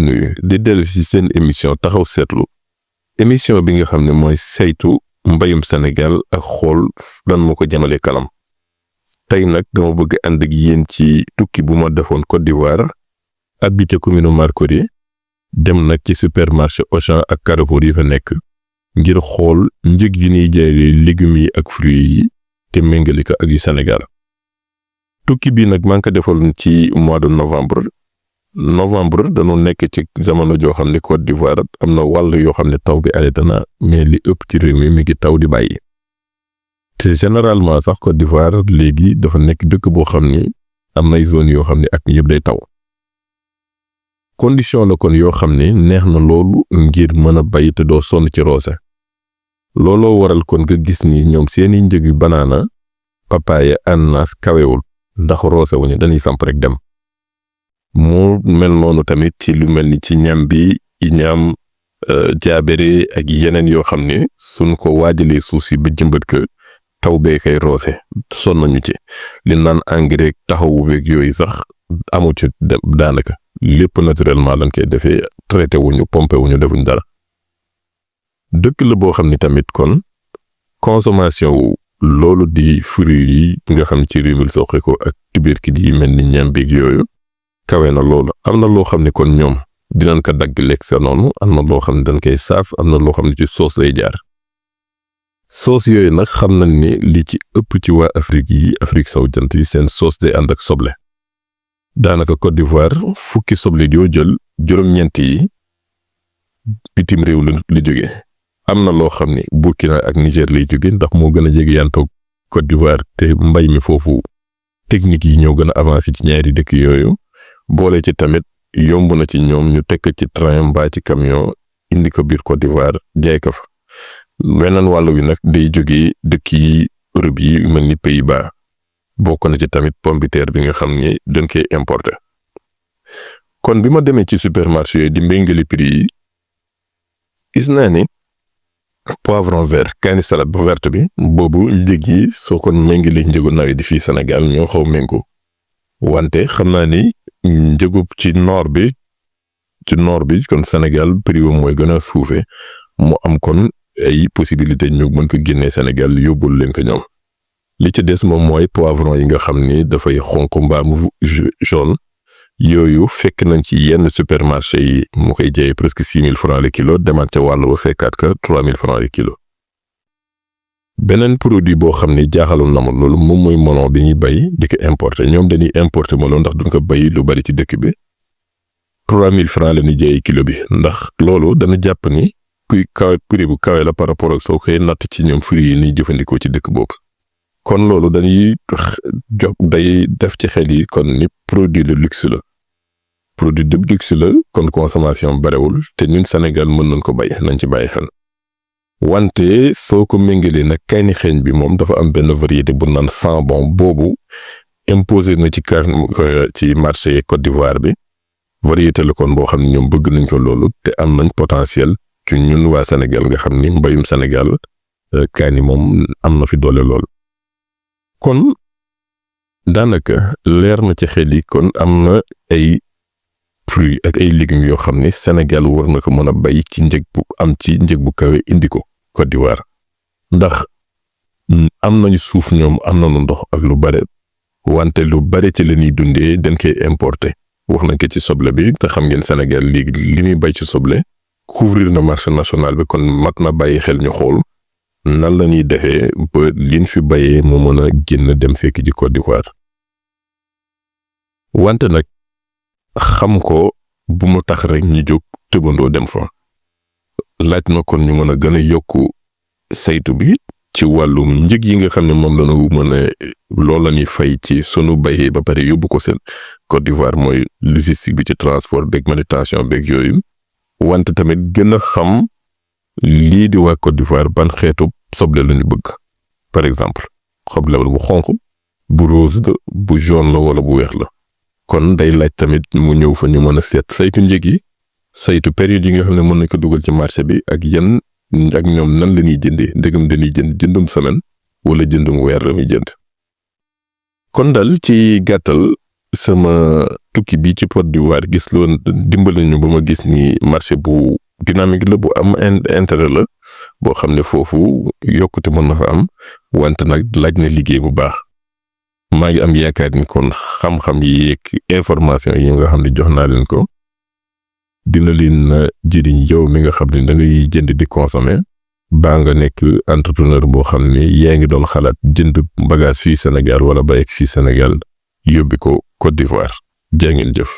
nuyu di dellu ci seen émission taxaw seetlu émission bi nga xam ne mooy saytu mbayum Sénégal ak xool lan moo ko jëmale kanam tey nag dama bëgg ànd ak yéen ci tukki bu ma defoon Côte d'Ivoire habité commune Marcory dem nag ci supermarché Auchan ak Carrefour yi fa nekk ngir xool njëg yi ñuy jaayee légumes yi ak fruits yi te méngale ko ak yu Sénégal tukki bi nag maa ngi ko defoon ci mois de novembre dañoo nekk ci jamono joo xam ne Côte d'Ivoire am na wàll yoo xam ne taw bi arrêté na mais li ëpp ci réew mi ngi taw di bàyyi te généralement sax Côte d'Ivoire léegi dafa nekk dëkk boo xam ni am nay zone yoo xam ne ak yëpp day taw condition la kon yoo xam ne neex na loolu ngir mën a bay te doo sonn ci roose looloo waral kon nga gis ni ñoom seeni njëg yu banaana papaye ananas kawewul ndax roose wuñu dañuy samp rek dem moo mel noonu tamit ci lu mel ni ci ñam bi ñam jaabere ak yeneen yoo xam ne suñ ko waajalee suuf si ba jëmbat ko taw bee kay roose sonn nañu ci li naan engrais taxawu beeg yooyu sax amu ci daanaka lépp naturellement lañ koy defee traité wuñu pompé wuñu defuñ dara dëkk la boo xam ni tamit kon consommation wu loolu di fruits yi nga xam ci réew mi soxee ko ak tubercules yi mel ni ñam beeg yooyu kawe na loolu am na loo xam ne kon ñoom dinañ ko dagg lekk sa noonu am na loo xam ne dañ koy saaf am na loo xam ne ci soos lay jaar soos yooyu nag xam nañ ni li ci ëpp ci waa Afrique sowu jant yi seen soos day ànd ak soble daanaka Côte d'Ivoire fukki soble yoo jël juróom-ñeent yi bitim réew la jóge am na loo xam ne Burkina ak Niger lay jóge ndax moo gën a jege yantoog Côte d'Ivoire te mbay mi foofu technique yi ñoo gën a avancé ci ñaari dëkk yooyu boole ci tamit yomb na ci ñoom ñu tekk ci train mbaa ci camion indi ko biir Côte d'Ivoire jaay ko fa weneen wàll wi nag day jóge dëkk yi Europe yi mel ni Pays-Bas bokk na ci tamit pomme de terre bi nga xam ne dañ koy importer kon bi ma demee ci supermarché yi di mbéngali prix yi gis naa ni poivron vert kaani salade bu verte bi boobu njëg yi soo ko méngalee njëgu nawet di fii Sénégal ñoo xaw méngoo wante xam naa ni njëgu ci nord bi kon Sénégal prix boobu mooy gën a suufee mu am kon ay possibilité ñu mën ko génnee Sénégal yóbbul leen ko ñoom li ci des moom mooy poivron yi nga xam ni dafay xonq mbaa mu jaune yooyu fekk nañ ci yenn supermarché yi mu koy jaayee presque 6 000 francs le kilo demaat ca wàll ba fekkaat ka 3 000 francs le kilo beneen produit boo xam ne jaaxaloon na ma loolu moom mooy melon bi ñuy bay di ko importer ñoom dañuy importer melon ndax duñ ko bay lu bari ci dëkk bi 3 000 francs la ñuy jaayee kilo bi ndax loolu dana jàpp ni kuy kawe prix bu kawe la par rapport ak soo koy natt ci ñoom fruits yi ñuy jëfandikoo ci dëkk boobu kon loolu dañuy day def ci xel yi kon ni produit de luxe la kon consommation barewul te ñun Sénégal mën nañ ko bay nañ ci bàyyi xel wante soo ko méngalee nag kayni xeeñ bi moom dafa am benn variété bu naan Sambon boobu imposé na ci marché Côte d'Ivoire bi variété la kon boo xam ne ñoom bëgg nañ ko loolu te am nañ potentiel ci ñun waa Sénégal nga xam ni mbayum Sénégal kaani moom am na fi doole lool kon daanaka leer na ci xel yi kon am na ay fruits ak ay légumes yoo xam ne Sénégal war na ko mën a bay ci njëg bu kawe indi ko Côte d'Ivoire ndax am nañu suuf ñoom am nañu ndox ak lu bare wante lu bare ci la ñuy dundee dañ koy importer wax nañ ko ci soble bi te xam ngeen Sénégal léegi li muy bay ci soble couvrir na marché national bi kon mat na bàyyi xel ñu xool nan la ñuy defee ba liñ fi bayee mu mën a génn dem fekk ji Côte d'Ivoire wante nag xam ko bu mu tax rek ñu jóg tëbandoo dem fa laaj na kon ñu mën a gën a yokku saytu bi ci wàllum njëg yi nga xam ne moom la ñu mën a loolu la ñuy fay ci sunu bayee ba pare yóbbu ko seen Côte d'Ivoire mooy logistique bi ci transport beeg manutention beeg yooyu wante tamit gën a xam lii di waa Côte d'Ivoire ban xeetu soble la ñu bëgg par exemple soble bu xonq bu rose la bu jaune la wala bu weex la kon day laaj tamit mu ñëw fa ñu mën a seet saytu njëg yi saytu période yi nga xam ne mën nañ ko dugal ci marché bi ak ñoom nan la ñuy jëndee ndegam dañuy jëndum semaine wala jëndum weer la ñuy jënd kon daal ci gàttal sama tukki bi ci Côte d'Ivoire gis loon dimbali ñu ba ma gis ni marché bu dynamique la bu am intérêt la boo xam ne foofu yokkute mën na fa am wante nag laaj na liggéey bu baax. maa ngi am yaakaar ni kon xam-xam yi ak information yi nga xam ne jox naa leen ko dina leen jëriñ yow mi nga xam ne da ngay jënd di consommer baa nga nekk entrepreneur boo xam ne yaa ngi doon xalaat jënd bagage fii Sénégal wala bàyyi fii Sénégal yóbbi ko Côte d'Ivoire. jaa ngeen jëf.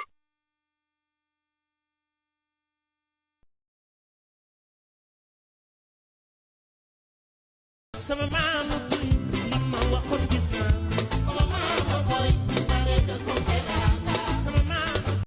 sama maam li ma waxoon gis naa